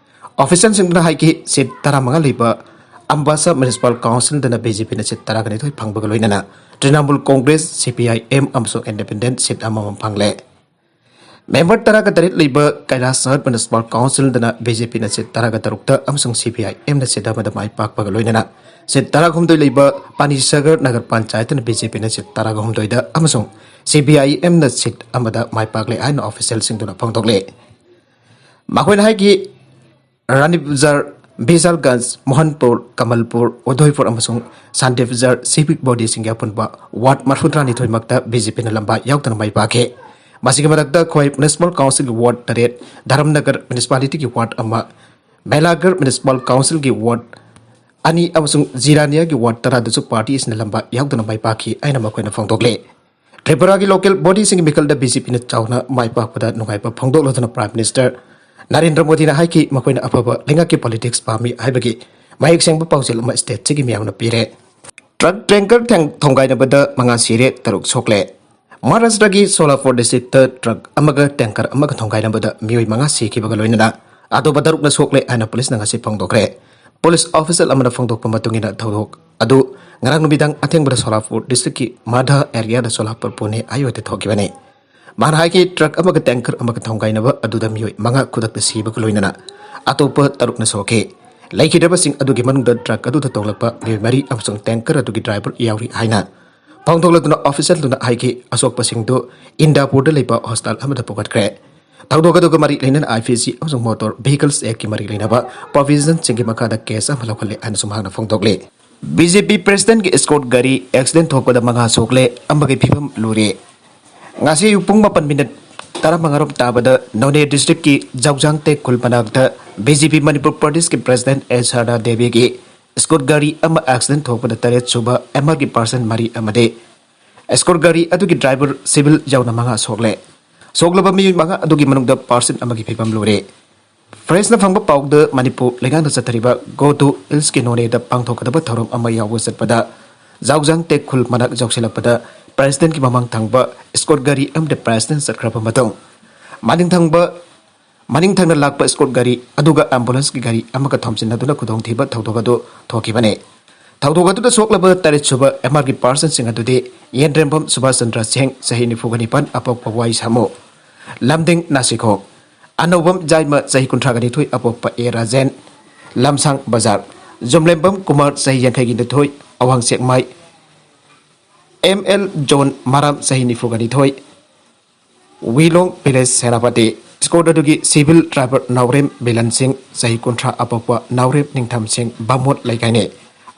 ꯑꯣꯐꯤꯁꯤꯌꯦꯜꯁꯤꯡꯗꯨꯅ ꯍꯥꯏꯈꯤ, ꯁꯤꯠ ꯇꯔꯥꯃꯉꯥ ꯂꯩꯕ ꯑꯝꯕꯥꯁꯥ ꯃ꯭ꯌꯨꯅꯤꯁꯤꯄꯥꯜ ꯀꯥꯎꯟꯁꯤꯜꯗꯅ ꯕꯤ ꯖꯦ ꯄꯤꯅ ꯁꯤꯠ ꯇꯔꯥꯒ ꯅꯤꯊꯣꯏ ꯐꯪꯕꯒ ꯂꯣꯏꯅꯅ ꯇ꯭ꯔꯤꯅꯥꯃꯨꯜ ꯀꯣꯡꯒ꯭ꯔꯦꯁ, ꯁꯤ ꯄꯤ ꯑꯥꯏ ꯑꯦꯝ ꯑꯃꯁꯨꯡ ꯏꯟꯗꯤꯄꯦꯟꯗꯦꯟꯠ ꯁꯤꯠ ꯑꯃꯃꯝ ꯐꯪꯂꯦ꯫ ꯃꯦꯝꯕꯔ ꯇꯔꯥꯒ ꯇꯔꯦꯠ ꯂꯩꯕ ꯀꯩꯂꯥꯁꯍꯠ ꯃ꯭ꯌꯨꯅꯤꯁꯤꯄꯥꯜ ꯀꯥꯎꯟꯁꯤꯜꯗꯅ ꯕꯤ ꯖꯦ ꯄꯤꯅ ꯁꯤꯠ ꯇꯔꯥꯒ ꯇꯔꯨꯛꯇ ꯑꯃꯁꯨꯡ ꯁꯤ ꯄꯤ ꯑꯥꯏ ꯑꯦꯝꯅ ꯁꯤꯠ ꯑꯃꯗ ꯃꯥꯏ ꯄꯥꯛꯄꯒ ꯂꯣꯏꯅꯅ ꯁꯤꯠ ꯇꯔꯥꯍꯨꯝꯗꯣꯏ ꯂꯩꯕ ꯄꯥꯅꯤꯁꯥꯒꯔ ꯅꯒꯔ ꯄꯟꯆꯥꯌꯠꯇꯅ ꯕꯤ ꯖꯦ ꯄꯤꯅ ꯁꯤꯠ ꯇꯔꯥꯍꯨꯝꯗꯣꯏꯗ ꯑꯃꯁꯨꯡ ꯁꯤ ꯄꯤ ꯑꯥꯏ ꯑꯦꯝꯅ ꯁꯤꯠ ꯑꯃꯗ ꯃꯥꯏ ꯄꯥꯛꯂꯦ ꯍꯥꯏꯅ ꯑꯣꯐꯤꯁꯤꯌꯦꯜꯁꯤꯡꯗꯨꯅ ꯐꯣꯡꯗꯣꯛꯂꯦ꯫ ꯃꯈꯣꯏꯅ ꯍꯥꯏꯈꯤ, ꯔꯥꯅꯤ ꯕꯖꯥꯔ, ꯕꯤꯁꯥꯜꯒꯟꯖ, ꯃꯣꯍꯟꯄꯨꯔ, ꯀꯃꯜꯄꯨꯔ, ꯎꯗꯣꯏꯄꯨꯔ ꯑꯃꯁꯨꯡ ꯁꯥꯟꯇꯤ ꯕꯖꯥꯔ civic bodyꯁꯤꯡꯒꯤ ꯑꯄꯨꯟꯕ ward ꯃꯔꯤꯐꯨꯇꯔꯥꯅꯤꯊꯣꯏ ꯃꯛꯇ BJPꯅ ꯂꯝꯕꯥ ꯌꯥꯎꯗꯅ ꯃꯥꯏ ꯄꯥꯛꯈꯤ꯫ ꯃꯁꯤꯒꯤ ꯃꯊꯛꯇ ꯈ꯭ꯋꯥꯏ Municipal Councilꯒꯤ ward ꯇꯔꯦꯠ, ꯙꯔꯝꯅꯒꯔ Municipalityꯒꯤ ward ꯑꯃ, ꯕꯦꯂꯥꯒꯔ Municipal Councilꯒꯤ ward ꯑꯅꯤ ꯑꯃꯁꯨꯡ ꯖꯤꯔꯥꯅꯤꯌꯥꯒꯤ ward ꯇꯔꯥꯗꯁꯨ party ꯑꯁꯤꯅ ꯂꯝꯕꯥ ꯌꯥꯎꯗꯅ ꯃꯥꯏ ꯄꯥꯛꯈꯤ ꯍꯥꯏꯅ ꯃꯈꯣꯏꯅ ꯐꯣꯡꯗꯣꯛꯂꯤ꯫ ꯇ꯭ꯔꯤꯄꯨꯔꯥꯒꯤ local bodyꯁꯤꯡꯒꯤ ꯃꯤꯈꯜꯗ BJPꯅ ꯆꯥꯎꯅ ꯃꯥꯏ ꯄꯥꯛꯄꯗ ꯅꯨꯡꯉꯥꯏꯕ ꯐꯣꯡꯗꯣꯛꯂꯗꯨꯅ Prime Minister ꯅꯔꯦꯟꯗ꯭ꯔ ꯃꯣꯗꯤꯅ ꯍꯥꯏꯈꯤ, ꯃꯈꯣꯏꯅ ꯑꯐꯕ ꯂꯩꯉꯥꯛꯀꯤ politics ꯄꯥꯝꯃꯤ ꯍꯥꯏꯕꯒꯤ ꯃꯌꯦꯛ ꯁꯦꯡꯕ ꯄꯥꯎꯖꯦꯜ ꯑꯃ stateꯁꯤꯒꯤ ꯃꯤꯌꯥꯝꯅ ꯄꯤꯔꯦ꯫ Truck tanker ꯊꯦꯡ-, ꯊꯣꯡꯒꯥꯏꯅꯕꯗ ꯃꯉꯥ ꯁꯤꯔꯦ, ꯇꯔꯨꯛ ꯁꯣꯛꯂꯦ꯫ ꯃꯍꯥꯔꯥꯁꯇ꯭ꯔꯒꯤ ꯁꯣꯂꯥꯄꯨꯔ districtꯇ truck ꯑꯃꯒ tanker ꯑꯃꯒ ꯊꯣꯡꯒꯥꯏꯅꯕꯗ ꯃꯤꯑꯣꯏ ꯃꯉꯥ ꯁꯤꯈꯤꯕꯒ ꯂꯣꯏꯅꯅ ꯑꯇꯣꯞꯄ ꯇꯔꯨꯛꯅ ꯁꯣꯛꯂꯦ ꯍꯥꯏꯅ policeꯅ ꯉꯁꯤ ꯐꯣꯡꯗꯣꯛꯈ꯭ꯔꯦ꯫ Police official ꯑꯃꯅ ꯐꯣꯡꯗꯣꯛꯄ ꯃꯇꯨꯡ ꯏꯟꯅ, ꯊꯧꯗꯣꯛ ꯑꯗꯨ ꯉꯔꯥꯡ ꯅꯨꯃꯤꯗꯥꯡ ꯑꯊꯦꯡꯕꯗ ꯁꯣꯂꯥꯄꯨꯔ districtꯀꯤ ꯃꯥꯙꯥ areaꯗ ꯁꯣꯂꯥꯄꯨꯔ ꯄꯨꯅꯦ highwayꯗ ꯊꯣꯛꯈꯤꯕꯅꯤ꯫ ꯃꯥꯅ ꯍꯥꯏꯈꯤ, truck ꯑꯃꯒ tanker ꯑꯃꯒ ꯊꯣꯡꯒꯥꯏꯅꯕ ꯑꯗꯨꯗ ꯃꯤꯑꯣꯏ ꯃꯉꯥ ꯈꯨꯗꯛꯇ ꯁꯤꯕꯒ ꯂꯣꯏꯅꯅ ꯑꯇꯣꯞꯄ ꯇꯔꯨꯛꯅ ꯁꯣꯛꯈꯤ꯫ ꯂꯩꯈꯤꯗ꯭ꯔꯕꯁꯤꯡ ꯑꯗꯨꯒꯤ ꯃꯅꯨꯡꯗ truck ꯑꯗꯨꯗ ꯇꯣꯡꯂꯛꯄ ꯃꯤꯑꯣꯏ ꯃꯔꯤ ꯑꯃꯁꯨꯡ tanker ꯑꯗꯨꯒꯤ driver ꯌꯥꯎꯔꯤ ꯍꯥꯏꯅ ꯐꯣꯡꯗꯣꯛꯂꯗꯨꯅ officialꯗꯨꯅ ꯍꯥꯏꯈꯤ, ꯑꯁꯣꯛꯄꯁꯤꯡꯗꯨ ꯏꯟꯗꯥꯄꯨꯔꯗ ꯂꯩꯕ hospital ꯑꯃꯗ ꯄꯨꯈꯠꯈ꯭ꯔꯦ꯫ ꯊꯧꯗꯣꯛ ꯑꯗꯨꯒ ꯃꯔꯤ ꯂꯩꯅꯅ IPC ꯑꯃꯁꯨꯡ Motor Vehicles Actꯀꯤ ꯃꯔꯤ ꯂꯩꯅꯕ provisionꯁꯤꯡꯒꯤ ꯃꯈꯥꯗ case ꯑꯃ ꯂꯧꯈꯠꯂꯦ ꯍꯥꯏꯅꯁꯨ ꯃꯍꯥꯛꯅ ꯐꯣꯡꯗꯣꯛꯂꯤ꯫ BJP presidentꯀꯤ escort ꯒꯥꯔꯤ accident ꯊꯣꯛꯄꯗ ꯃꯉꯥ ꯁꯣꯛꯂꯦ, ꯑꯃꯒꯤ ꯐꯤꯕꯝ ꯂꯨꯔꯦ꯫ ꯉꯁꯤ ꯑꯌꯨꯛ ꯄꯨꯡ ꯃꯥꯄꯟ minute ꯇꯔꯥꯃꯉꯥꯔꯣꯝ ꯇꯥꯕꯗ ꯅꯣꯅꯦ districtꯀꯤ ꯖꯧꯖꯥꯡ ꯇꯦꯛ ꯈꯨꯜ ꯃꯅꯥꯛꯇ BJP ꯃꯅꯤꯄꯨꯔ ꯄ꯭ꯔꯗꯦꯁꯀꯤ president ꯑꯦꯁ ꯁꯔꯗꯥ ꯗꯦꯕꯤꯒꯤ escort ꯒꯥꯔꯤ ꯑꯃ accident ꯊꯣꯛꯄꯗ ꯇꯔꯦꯠ ꯁꯨꯕ MRꯒꯤ person ꯃꯔꯤ ꯑꯃꯗꯤ escort ꯒꯥꯔꯤ ꯑꯗꯨꯒꯤ driver civil ꯌꯥꯎꯅ ꯃꯉꯥ ꯁꯣꯛꯂꯦ꯫ ꯁꯣꯛꯂꯕ ꯃꯤꯑꯣꯏ ꯃꯉꯥ ꯑꯗꯨꯒꯤ ꯃꯅꯨꯡꯗ person ꯑꯃꯒꯤ ꯐꯤꯕꯝ ꯂꯨꯔꯦ꯫ Pressꯅ ꯐꯪꯕ ꯄꯥꯎꯗ ꯃꯅꯤꯄꯨꯔ ꯂꯩꯉꯥꯛꯅ ꯆꯠꯊꯔꯤꯕ Go to Hillsꯀꯤ ꯅꯣꯅꯦꯗ ꯄꯥꯡꯊꯣꯛꯀꯗꯕ ꯊꯧꯔꯝ ꯑꯃ ꯌꯥꯎꯕ ꯆꯠꯄꯗ ꯖꯥꯎꯖꯥꯡ ꯇꯦꯛ ꯈꯨꯜ ꯃꯅꯥꯛ ꯌꯧꯁꯤꯜꯂꯛꯄꯗ presidentꯀꯤ ꯃꯃꯥꯡ ꯊꯪꯕ escort ꯒꯥꯔꯤ ꯑꯃꯗꯤ president ꯆꯠꯈ꯭ꯔꯕ ꯃꯇꯨꯡ ꯃꯅꯤꯡ ꯊꯪꯕ, ꯃꯅꯤꯡ ꯊꯪꯅ ꯂꯥꯛꯄ escort ꯒꯥꯔꯤ ꯑꯗꯨꯒ ambulanceꯀꯤ ꯒꯥꯔꯤ ꯑꯃꯒ ꯊꯣꯝꯖꯤꯟꯅꯗꯨꯅ ꯈꯨꯗꯣꯡꯊꯤꯕ ꯊꯧꯗꯣꯛ ꯑꯗꯨ ꯊꯣꯛꯈꯤꯕꯅꯤ꯫ ꯊꯧꯗꯣꯛ ꯑꯗꯨꯗ ꯁꯣꯛꯂꯕ ꯇꯔꯦꯠ ꯁꯨꯕ MRꯒꯤ personꯁꯤꯡ ꯑꯗꯨꯗꯤ ꯌꯦꯟꯗ꯭ꯔꯦꯝꯕꯝ ꯁꯨꯕꯥꯁ ꯆꯟꯗ꯭ꯔ ꯁꯤꯡ, ꯆꯍꯤ ꯅꯤꯐꯨꯒ ꯅꯤꯄꯥꯟ, ꯑꯄꯣꯛꯄ ꯋꯥꯏ ꯁꯥꯃꯨ, ꯂꯝꯗꯤꯡ ꯅꯥꯁꯤꯈꯣꯡ, ꯑꯅꯧꯕꯝ ꯖꯥꯏꯃ, ꯆꯍꯤ ꯀꯨꯟꯊ꯭ꯔꯥꯒ ꯅꯤꯊꯣꯏ, ꯑꯄꯣꯛꯄ ꯑꯦ ꯔꯥꯖꯦꯟ, ꯂꯝꯁꯥꯡ ꯕꯖꯥꯔ, ꯖꯨꯝꯂꯦꯝꯕꯝ ꯀꯨꯃꯥꯔ, ꯆꯍꯤ ꯌꯥꯡꯈꯩꯒ ꯅꯤꯊꯣꯏ, ꯑꯋꯥꯡ ꯁꯦꯛꯃꯥꯏ, ꯑꯦꯝ ꯑꯦꯜ ꯖꯣꯟ ꯃꯔꯥꯝ, ꯆꯍꯤ ꯅꯤꯐꯨꯒ ꯅꯤꯊꯣꯏ, ꯋꯤꯂꯣꯡ village, ꯁꯦꯅꯥꯄꯇꯤ꯫ ꯏꯁꯀꯣꯔꯠ ꯑꯗꯨꯒꯤ ꯁꯤꯚꯤꯜ ꯗ꯭ꯔꯥꯏꯚꯔ ꯅꯥꯎꯔꯦꯝ ꯕꯤꯂꯟ ꯁꯤꯡ, ꯆꯍꯤ ꯀꯨꯟꯊ꯭ꯔꯥ ꯑꯄꯣꯛꯄ ꯅꯥꯎꯔꯦꯝ ꯅꯤꯡꯊꯝ ꯁꯤꯡ ꯕꯥꯃꯣꯠ ꯂꯩꯀꯥꯏꯅꯤ꯫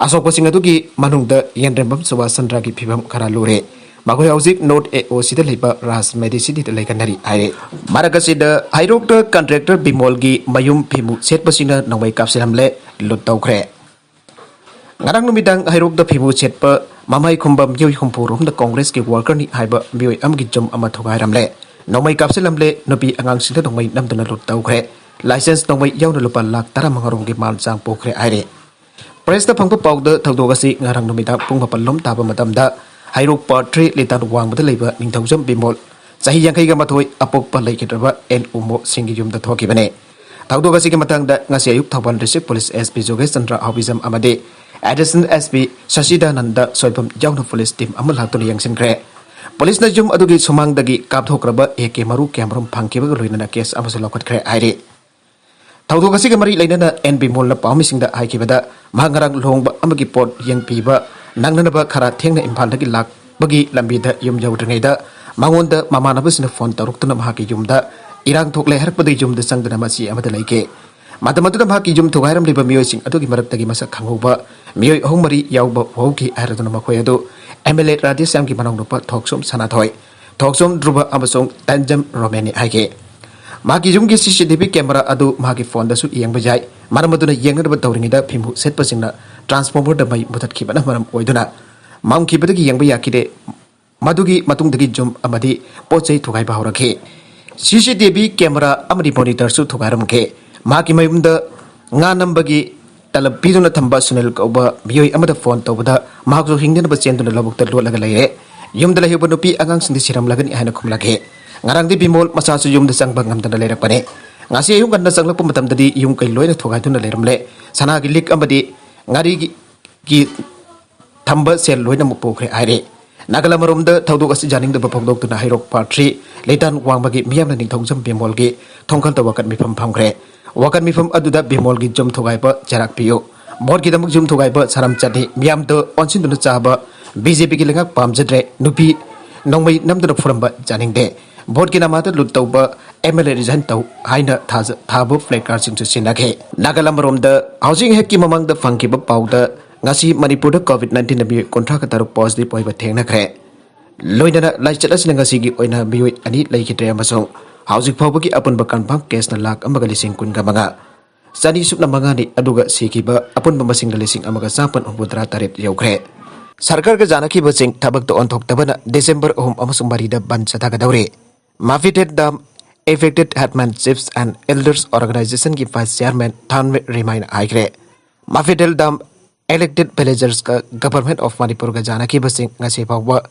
ꯑꯁꯣꯛꯄꯁꯤꯡ ꯑꯗꯨꯒꯤ ꯃꯅꯨꯡꯗ ꯌꯦꯟꯗ꯭ꯔꯦꯝꯕꯝ ꯁꯨꯕꯥꯁ ꯆꯟꯗ꯭ꯔꯒꯤ ꯐꯤꯕꯝ ꯈꯔ ꯂꯨꯔꯦ꯫ ꯃꯈꯣꯏ ꯍꯧꯖꯤꯛ ꯅꯣꯔꯠ ꯑꯦ ꯑꯣ ꯁꯤꯗ ꯂꯩꯕ ꯔꯥꯖ ꯃꯦꯗꯤꯁꯤꯇꯤꯗ ꯂꯩꯈꯠꯅꯔꯤ ꯍꯥꯏꯔꯦ꯫ ꯃꯔꯛ ꯑꯁꯤꯗ ꯍꯩꯔꯣꯛꯇ ꯀꯟꯇ꯭ꯔꯦꯛꯇꯔ ꯕꯤꯃꯣꯜꯒꯤ ꯃꯌꯨꯝ ꯐꯤꯃꯨ ꯁꯦꯠꯄꯁꯤꯡꯅ ꯅꯣꯡꯃꯩ ꯀꯥꯞꯁꯤꯜꯂꯝꯂꯦ, ꯂꯨꯠ ꯇꯧꯈ꯭ꯔꯦ꯫ ꯉꯔꯥꯡ ꯅꯨꯃꯤꯗꯥꯡ ꯍꯩꯔꯣꯛꯇ ꯐꯤꯃꯨ ꯁꯦꯠꯄ ꯃꯃꯥꯏ ꯈꯨꯝꯕ ꯃꯤꯑꯣꯏ ꯍꯨꯝꯐꯨ ꯔꯣꯝꯗ ꯀꯣꯡꯒ꯭ꯔꯦꯁꯀꯤ ꯋꯥꯔꯀꯔꯅꯤ ꯍꯥꯏꯕ ꯃꯤꯑꯣꯏ ꯑꯃꯒꯤ ꯌꯨꯝ ꯑꯃ ꯊꯨꯒꯥꯏꯔꯝꯂꯦ꯫ ꯅꯣꯡꯃꯩ ꯀꯥꯞꯁꯤꯜꯂꯝꯂꯦ, ꯅꯨꯄꯤ ꯑꯉꯥꯡꯁꯤꯡꯗ ꯅꯣꯡꯃꯩ ꯅꯝꯗꯨꯅ ꯂꯨꯠ ꯇꯧꯈ꯭ꯔꯦ꯫ ꯂꯥꯏꯁꯦꯟꯁ ꯅꯣꯡꯃꯩ ꯌꯥꯎꯅ ꯂꯨꯄꯥ ꯂꯥꯈ ꯇꯔꯥꯃꯉꯥ ꯔꯣꯝꯒꯤ ꯃꯥꯜ ꯆꯥꯡ ꯄꯨꯈ꯭ꯔꯦ ꯍꯥꯏꯔꯦ꯫ ꯄ꯭ꯔꯦꯁꯇ ꯐꯪꯕ ꯄꯥꯎꯗ ꯊꯧꯗꯣꯛ ꯑꯁꯤ ꯉꯔꯥꯡ ꯅꯨꯃꯤꯗꯥꯡ ꯄꯨꯡ ꯃꯥꯄꯜ ꯂꯣꯝ ꯇꯥꯕ ꯃꯇꯝꯗ ꯍꯩꯔꯣꯛ ꯄꯥꯔꯠ ꯊ꯭ꯔꯤ ꯂꯤꯇꯥꯟ ꯋꯥꯡꯃꯗ ꯂꯩꯕ ꯅꯤꯡꯊꯧꯖꯝ ꯕꯤꯃꯣꯜ, ꯆꯍꯤ ꯌꯥꯡꯈꯩꯒ ꯃꯥꯊꯣꯏ, ꯑꯄꯣꯛꯄ ꯂꯩꯈꯤꯗ꯭ꯔꯕ ꯑꯦꯟ ꯎꯃꯣ ꯁꯤꯡꯒꯤ ꯌꯨꯝꯗ ꯊꯣꯛꯈꯤꯕꯅꯤ꯫ ꯊꯧꯗꯣꯛ ꯑꯁꯤꯒꯤ ꯃꯇꯥꯡꯗ ꯉꯁꯤ ꯑꯌꯨꯛ Thoubal district police S P ꯖꯣꯒꯦꯁ ꯆꯟꯗ꯭ꯔ ꯍꯥꯎꯕꯤꯖꯝ ꯑꯃꯗꯤ ꯑꯦꯗꯤꯁꯅꯦꯜ ꯑꯦꯁ ꯄꯤ ꯁꯁꯤꯗꯥꯅꯟꯗ ꯁꯣꯏꯕꯝ ꯌꯥꯎꯅ ꯄꯨꯂꯤꯁ ꯇꯤꯝ ꯑꯃ ꯂꯥꯛꯇꯨꯅ ꯌꯦꯡꯁꯤꯟꯈ꯭ꯔꯦ꯫ ꯄꯨꯂꯤꯁꯅ ꯌꯨꯝ ꯑꯗꯨꯒꯤ ꯁꯨꯃꯥꯡꯗꯒꯤ ꯀꯥꯞꯊꯣꯛꯈ꯭ꯔꯕ ꯑꯦ ꯀꯦ ꯃꯔꯨ ꯀꯌꯥꯃꯔꯨꯝ ꯐꯪꯈꯤꯕꯒ ꯂꯣꯏꯅꯅ ꯀꯦꯁ ꯑꯃꯁꯨ ꯂꯧꯈꯠꯈ꯭ꯔꯦ ꯍꯥꯏꯔꯤ꯫ ꯊꯧꯗꯣꯛ ꯑꯁꯤꯒ ꯃꯔꯤ ꯂꯩꯅꯅ ꯑꯦꯟ ꯕꯤꯃꯣꯜꯅ ꯄꯥꯎꯃꯤꯁꯤꯡꯗ ꯍꯥꯏꯈꯤꯕꯗ, ꯃꯍꯥꯛ ꯉꯔꯥꯡ ꯂꯨꯍꯣꯡꯕ ꯑꯃꯒꯤ ꯄꯣꯠ ꯌꯦꯡꯕꯤꯕ ꯅꯪꯅꯅꯕ ꯈꯔ ꯊꯦꯡꯅ ꯏꯝꯐꯥꯜꯗꯒꯤ ꯂꯥꯛꯄꯒꯤ ꯂꯝꯕꯤꯗ ꯌꯨꯝ ꯌꯧꯗ꯭ꯔꯤꯉꯩꯗ ꯃꯉꯣꯟꯗ ꯃꯃꯥꯟꯅꯕꯁꯤꯡꯅ ꯐꯣꯟ ꯇꯧꯔꯛꯇꯨꯅ ꯃꯍꯥꯛꯀꯤ ꯌꯨꯝꯗ ꯏꯔꯥꯡ ꯊꯣꯛꯂꯦ ꯍꯥꯏꯔꯛꯄꯗꯒꯤ ꯌꯨꯝꯗ ꯆꯪꯗꯨꯅ ꯃꯆꯤ ꯑꯃꯗ ꯂꯩꯈꯤ꯫ ꯃꯇꯝ ꯑꯗꯨꯗ ꯃꯍꯥꯛꯀꯤ ꯌꯨꯝ ꯊꯨꯒꯥꯏꯔꯝꯂꯤꯕ ꯃꯤꯑꯣꯏꯁꯤꯡ ꯑꯗꯨꯒꯤ ꯃꯔꯛꯇꯒꯤ ꯃꯁꯛ ꯈꯪꯍꯧꯕ ꯃꯤꯑꯣꯏ ꯑꯍꯨꯝ ꯃꯔꯤ ꯌꯥꯎꯕ ꯎꯍꯧꯈꯤ ꯍꯥꯏꯔꯗꯨꯅ ꯃꯈꯣꯏ ꯑꯗꯨ ꯑꯦꯝ ꯑꯦꯜ ꯑꯦ ꯔꯥꯙꯦꯁ꯭ꯌꯥꯝꯒꯤ ꯃꯅꯥꯎꯅꯨꯄꯥ ꯊꯣꯛꯆꯣꯝ ꯁꯅꯥꯊꯣꯏ, ꯊꯣꯛꯆꯣꯝ ꯙ꯭ꯔꯨꯕ ꯑꯃꯁꯨꯡ ꯇꯟꯖꯝ ꯔꯣꯃꯦꯟꯅꯤ ꯍꯥꯏꯈꯤ꯫ ꯃꯍꯥꯛꯀꯤ ꯌꯨꯝꯒꯤ ꯁꯤ ꯁꯤ ꯇꯤ ꯚꯤ ꯀꯦꯃꯦꯔꯥ ꯑꯗꯨ ꯃꯍꯥꯛꯀꯤ ꯐꯣꯟꯗꯁꯨ ꯌꯦꯡꯕ ꯌꯥꯏ꯫ ꯃꯔꯝ ꯑꯗꯨꯅ ꯌꯦꯡꯅꯅꯕ ꯇꯧꯔꯤꯉꯩꯗ ꯐꯤꯃꯨ ꯁꯦꯠꯄꯁꯤꯡꯅ ꯇ꯭ꯔꯥꯟꯁꯐꯣꯔꯃꯔꯗ ꯃꯩ ꯃꯨꯊꯠꯈꯤꯕꯅ ꯃꯔꯝ ꯑꯣꯏꯗꯨꯅ ꯃꯝꯈꯤꯕꯗꯒꯤ ꯌꯦꯡꯕ ꯌꯥꯈꯤꯗꯦ꯫ ꯃꯗꯨꯒꯤ ꯃꯇꯨꯡꯗꯒꯤ ꯌꯨꯝ ꯑꯃꯗꯤ ꯄꯣꯠ ꯆꯩ ꯊꯨꯒꯥꯏꯕ ꯍꯧꯔꯛꯈꯤ꯫ ꯁꯤ ꯁꯤ ꯇꯤ ꯚꯤ ꯀꯦꯃꯦꯔꯥ ꯑꯃꯗꯤ ꯃꯣꯅꯤꯇꯔꯁꯨ ꯊꯨꯒꯥꯏꯔꯝꯈꯤ꯫ ꯃꯍꯥꯛꯀꯤ ꯃꯌꯨꯝꯗ ꯉꯥ ꯅꯝꯕꯒꯤ ꯇꯂꯕ ꯄꯤꯗꯨꯅ ꯊꯝꯕ ꯁꯨꯅꯤꯜ ꯀꯧꯕ ꯃꯤꯑꯣꯏ ꯑꯃꯗ ꯐꯣꯟ ꯇꯧꯕꯗ ꯃꯍꯥꯛꯁꯨ ꯍꯤꯡꯅꯅꯕ ꯆꯦꯟꯗꯨꯅ ꯂꯧꯕꯨꯛꯇ ꯂꯣꯠꯂꯒ ꯂꯩꯔꯦ꯫ ꯌꯨꯝꯗ ꯂꯩꯍꯧꯕ ꯅꯨꯄꯤ ꯑꯉꯥꯡꯁꯤꯡꯗꯤ ꯁꯤꯔꯝꯂꯒꯅꯤ ꯍꯥꯏꯅ ꯈꯨꯝꯂꯛꯈꯤ꯫ ꯉꯔꯥꯡꯗꯤ ꯕꯤꯃꯣꯜ ꯃꯆꯥꯁꯨ ꯌꯨꯝꯗ ꯆꯪꯕ ꯉꯝꯗꯅ ꯂꯩꯔꯛꯄꯅꯤ꯫ ꯉꯁꯤ ꯑꯌꯨꯛ ꯉꯟꯅ ꯆꯪꯂꯛꯄ ꯃꯇꯝꯗꯗꯤ ꯌꯨꯝ ꯀꯩ ꯂꯣꯏꯅ ꯊꯨꯒꯥꯏꯗꯨꯅ ꯂꯩꯔꯝꯂꯦ꯫ ꯁꯅꯥꯒꯤ ꯂꯤꯛ ꯑꯃꯗꯤ ꯉꯥꯔꯤꯒꯤ ꯊꯝꯕ ꯁꯦꯜ ꯂꯣꯏꯅꯃꯛ ꯄꯨꯈ꯭ꯔꯦ ꯍꯥꯏꯔꯦ꯫ ꯅꯥꯒꯜ ꯑꯃꯔꯣꯝꯗ ꯊꯧꯗꯣꯛ ꯑꯁꯤ ꯌꯥꯅꯤꯡꯗꯕ ꯐꯣꯡꯗꯣꯛꯇꯨꯅ ꯍꯩꯔꯣꯛ ꯄꯥꯔꯠ ꯊ꯭ꯔꯤ ꯂꯤꯇꯥꯟ ꯋꯥꯡꯃꯒꯤ ꯃꯤꯌꯥꯝꯅ ꯅꯤꯡꯊꯧꯖꯝ ꯕꯤꯃꯣꯜꯒꯤ ꯊꯣꯡꯈꯜꯗ ꯋꯥꯀꯠ ꯃꯤꯐꯝ ꯐꯝꯈ꯭ꯔꯦ꯫ ꯋꯥꯀꯠ ꯃꯤꯐꯝ ꯑꯗꯨꯗ ꯕꯤꯃꯣꯜꯒꯤ ꯌꯨꯝ ꯊꯨꯒꯥꯏꯕ ꯆꯩꯔꯥꯛ ꯄꯤꯌꯨ, ꯚꯣꯠꯀꯤꯗꯃꯛ ꯌꯨꯝ ꯊꯨꯒꯥꯏꯕ ꯁꯥꯔꯝ ꯆꯠꯅꯤ, ꯃꯤꯌꯥꯝꯗ ꯑꯣꯟꯁꯤꯟꯗꯨꯅ ꯆꯥꯕ ꯕꯤ ꯖꯦ ꯄꯤꯒꯤ ꯂꯩꯉꯥꯛ ꯄꯥꯝꯖꯗ꯭ꯔꯦ, ꯅꯨꯄꯤ ꯅꯣꯡꯃꯩ ꯅꯝꯗꯨꯅ ꯐꯨꯔꯝꯕ ꯌꯥꯅꯤꯡꯗꯦ, ꯚꯣꯠꯀꯤ ꯅꯃꯥꯗ ꯂꯨꯠ ꯇꯧꯕ ꯑꯦꯝ ꯑꯦꯜ ꯑꯦ ꯔꯤꯖꯥꯏꯟ ꯇꯧ ꯍꯥꯏꯅ ꯊꯥꯖ-, ꯊꯥꯕ ꯐ꯭ꯂꯦꯛ ꯀꯥꯔꯗꯁꯤꯡꯁꯨ ꯁꯤꯖꯤꯟꯅꯈ꯭ꯔꯦ꯫ ꯅꯥꯒꯥꯂꯥꯟ ꯑꯃꯔꯣꯝꯗ ꯍꯧꯖꯤꯛ ꯉꯥꯏꯍꯥꯛꯀꯤ ꯃꯃꯥꯡꯗ ꯐꯪꯈꯤꯕ ꯄꯥꯎꯗ ꯉꯁꯤ ꯃꯅꯤꯄꯨꯔꯗ ꯀꯣꯚꯤꯗ ꯅꯥꯏꯟꯇꯤꯟꯗ ꯃꯤꯑꯣꯏ ꯀꯨꯟꯊ꯭ꯔꯥꯒ ꯇꯔꯨꯛ ꯄꯣꯖꯤꯇꯤꯚ ꯑꯣꯏꯕ ꯊꯦꯡꯅꯈ꯭ꯔꯦ꯫ ꯂꯣꯏꯅꯅ ꯂꯥꯏꯆꯠ ꯑꯁꯤꯅ ꯉꯁꯤꯒꯤ ꯑꯣꯏꯅ ꯃꯤꯑꯣꯏ ꯑꯅꯤ ꯂꯩꯈꯤꯗ꯭ꯔꯦ ꯑꯃꯁꯨꯡ ꯍꯧꯖꯤꯛ ꯐꯥꯎꯕꯒꯤ ꯑꯄꯨꯟꯕ ꯀꯟꯐꯥꯔꯝ ꯀꯦꯁꯅ ꯂꯥꯈ ꯑꯃꯒ ꯂꯤꯁꯤꯡ ꯀꯨꯟꯒ ꯃꯉꯥ, ꯆꯅꯤ ꯁꯨꯞꯅ ꯃꯉꯥꯅꯤ, ꯑꯗꯨꯒ ꯁꯤꯈꯤꯕ ꯑꯄꯨꯟꯕ ꯃꯁꯤꯡꯅ ꯂꯤꯁꯤꯡ ꯑꯃꯒ ꯆꯥꯄꯟ ꯍꯨꯝꯐꯨꯇꯔꯥ ꯇꯔꯦꯠ ꯌꯧꯈ꯭ꯔꯦ꯫ ꯁꯔꯀꯥꯔꯒ ꯌꯥꯅꯈꯤꯕꯁꯤꯡ ꯊꯕꯛꯇ ꯑꯣꯟꯊꯣꯛꯇꯕꯅ ꯗꯤꯁꯦꯝꯕꯔ ꯑꯍꯨꯝ ꯑꯃꯁꯨꯡ ꯃꯔꯤꯗ ꯕꯟꯗ ꯆꯠꯊꯒꯗꯧꯔꯤ꯫ Mapithel dam Affected Headman Chiefs and Elders Organizationꯒꯤ vice chairman ꯊꯥꯟꯃꯤꯠ ꯔꯤꯃꯥꯏꯅ ꯍꯥꯏꯈ꯭ꯔꯦ꯫ ꯃꯥꯐꯤꯇꯦꯜ ꯗꯥꯝ affected villagersꯀ Government of ꯃꯅꯤꯄꯨꯔꯒ ꯌꯥꯅꯈꯤꯕꯁꯤꯡ ꯉꯁꯤ ꯐꯥꯎꯕ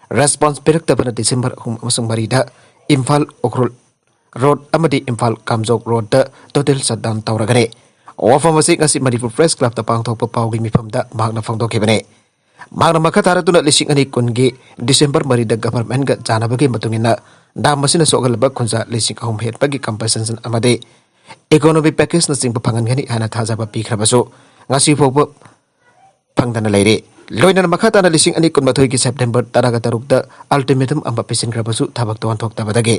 ꯔꯦꯁꯄꯣꯟꯁ ꯄꯤꯔꯛꯇꯕꯅ ꯗꯤꯁꯦꯝꯕꯔ ꯑꯍꯨꯝ ꯑꯃꯁꯨꯡ ꯃꯔꯤꯗ ꯏꯝꯐꯥꯜ ꯎꯈ꯭ꯔꯨꯜ ꯔꯣꯗ ꯑꯃꯗꯤ ꯏꯝꯐꯥꯜ ꯀꯥꯝꯖꯣꯡ ꯔꯣꯗꯇ ꯇꯣꯇꯦꯜ ꯁꯠꯗꯥꯎꯟ ꯇꯧꯔꯒꯅꯤ꯫ ꯋꯥꯐꯝ ꯑꯁꯤ ꯉꯁꯤ ꯃꯅꯤꯄꯨꯔ ꯄ꯭ꯔꯦꯁ ꯀ꯭ꯂꯕꯇ ꯄꯥꯡꯊꯣꯛꯄ ꯄꯥꯎꯒꯤ ꯃꯤꯐꯝꯗ ꯃꯍꯥꯛꯅ ꯐꯣꯡꯗꯣꯛꯈꯤꯕꯅꯤ꯫ ꯃꯍꯥꯛꯅ ꯃꯈꯥ ꯇꯥꯔꯛꯇꯨꯅ ꯂꯤꯁꯤꯡ ꯑꯅꯤ ꯀꯨꯟꯒꯤ ꯗꯤꯁꯦꯝꯕꯔ ꯃꯔꯤꯗ ꯒꯚꯔꯟꯃꯦꯟꯠꯀ ꯌꯥꯅꯕꯒꯤ ꯃꯇꯨꯡ ꯏꯟꯅ ꯗꯥꯝ ꯑꯁꯤꯅ ꯁꯣꯛꯍꯜꯂꯕ ꯈꯨꯟꯖꯥ ꯂꯤꯁꯤꯡ ꯑꯍꯨꯝ ꯍꯦꯟꯕꯒꯤ ꯀꯝꯄꯦꯟꯁꯦꯁꯟ ꯑꯃꯗꯤ ꯏꯀꯣꯅꯣꯃꯤꯛ ꯄꯦꯀꯦꯖꯅꯆꯤꯡꯕ ꯐꯪꯍꯟꯒꯅꯤ ꯍꯥꯏꯅ ꯊꯥꯖꯕ ꯄꯤꯈ꯭ꯔꯕꯁꯨ ꯉꯁꯤ ꯐꯥꯎꯕ ꯐꯪꯗꯅ ꯂꯩꯔꯤ꯫ ꯂꯣꯏꯅꯅ ꯃꯈꯥ ꯇꯥꯅ ꯂꯤꯁꯤꯡ ꯑꯅꯤ ꯀꯨꯟꯃꯥꯊꯣꯏꯒꯤ ꯁꯦꯞꯇꯦꯝꯕꯔ ꯇꯔꯥꯒ ꯇꯔꯨꯛꯇ ꯑꯜꯇꯤꯃꯦꯇꯝ ꯑꯃ ꯄꯤꯁꯤꯟꯈ꯭ꯔꯕꯁꯨ ꯊꯕꯛꯇ ꯑꯣꯟꯊꯣꯛꯇꯕꯗꯒꯤ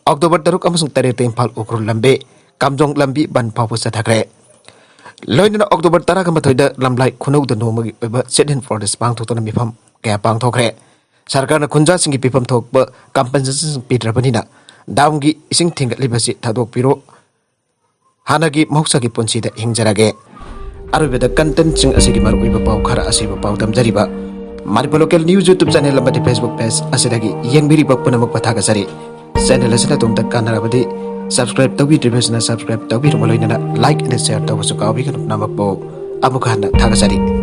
ꯑꯣꯛꯇꯣꯕꯔ ꯇꯔꯨꯛ ꯑꯃꯁꯨꯡ ꯇꯔꯦꯠꯇ ꯏꯝꯐꯥꯜ ꯎꯈ꯭ꯔꯨꯜ ꯂꯝꯕꯤ ꯀꯥꯝꯖꯣꯡ ꯂꯝꯕꯤ ꯕꯟ ꯐꯥꯎꯕ ꯆꯠꯊꯈ꯭ꯔꯦ꯫ ꯂꯣꯏꯅꯅ ꯑꯣꯛꯇꯣꯕꯔ ꯇꯔꯥꯒ ꯃꯥꯊꯣꯏꯗ ꯂꯝꯂꯥꯏ ꯈꯨꯅꯧꯗ ꯅꯣꯡꯃꯒꯤ ꯑꯣꯏꯕ sit-in protest ꯄꯥꯡꯊꯣꯛꯇꯨꯅ ꯃꯤꯐꯝ ꯀꯌꯥ ꯄꯥꯡꯊꯣꯛꯈ꯭ꯔꯦ꯫ ꯁꯔꯀꯥꯔꯅ ꯈꯨꯟꯖꯥꯁꯤꯡꯒꯤ ꯄꯤꯐꯝ ꯊꯣꯛꯄ ꯀꯝꯄꯦꯟꯁꯦꯁꯟꯁꯤꯡ ꯄꯤꯗ꯭ꯔꯕꯅꯤꯅ ꯗꯥꯝꯒꯤ ꯏꯁꯤꯡ ꯊꯤꯡꯒꯠꯂꯤꯕꯁꯤ ꯊꯥꯗꯣꯛꯄꯤꯔꯣ, ꯍꯥꯟꯅꯒꯤ ꯃꯍꯧꯁꯥꯒꯤ ꯄꯨꯟꯁꯤꯗ ꯍꯤꯡꯖꯔꯒꯦ꯫ ꯑꯔꯣꯏꯕꯗ ꯀꯟꯇꯦꯟꯠꯁꯤꯡ ꯑꯁꯤꯒꯤ ꯃꯔꯨꯑꯣꯏꯕ ꯄꯥꯎ ꯈꯔ ꯑꯁꯤꯕꯨ ꯄꯥꯎꯗꯝꯖꯔꯤꯕ Manipur local news YouTube channel ꯑꯃꯗꯤ Facebook ꯄꯦꯖ ꯑꯁꯤꯗꯒꯤ ꯌꯦꯡꯕꯤꯔꯤꯕ ꯄꯨꯝꯅꯃꯛꯄꯨ ꯊꯥꯒꯠꯆꯔꯤ꯫ ꯆꯦꯅꯦꯜ ꯑꯁꯤꯅ ꯑꯗꯣꯝꯗ ꯀꯥꯟꯅꯔꯕꯗꯤ ꯁꯕꯁꯀ꯭ꯔꯥꯏꯕ ꯇꯧꯕꯤꯗ꯭ꯔꯤꯕꯁꯤꯅ ꯁꯕꯁꯀ꯭ꯔꯥꯏꯕ ꯇꯧꯕꯤꯔꯕ ꯂꯣꯏꯅꯅ ꯂꯥꯏꯛ ꯑꯃꯗꯤ ꯁꯦꯌꯔ ꯇꯧꯕꯁꯨ ꯀꯥꯎꯕꯤꯒꯅꯨ꯫ ꯄꯨꯝꯅꯃꯛꯄꯨ ꯑꯃꯨꯛꯀ ꯍꯟꯅ ꯊꯥꯒꯠꯆꯔꯤ꯫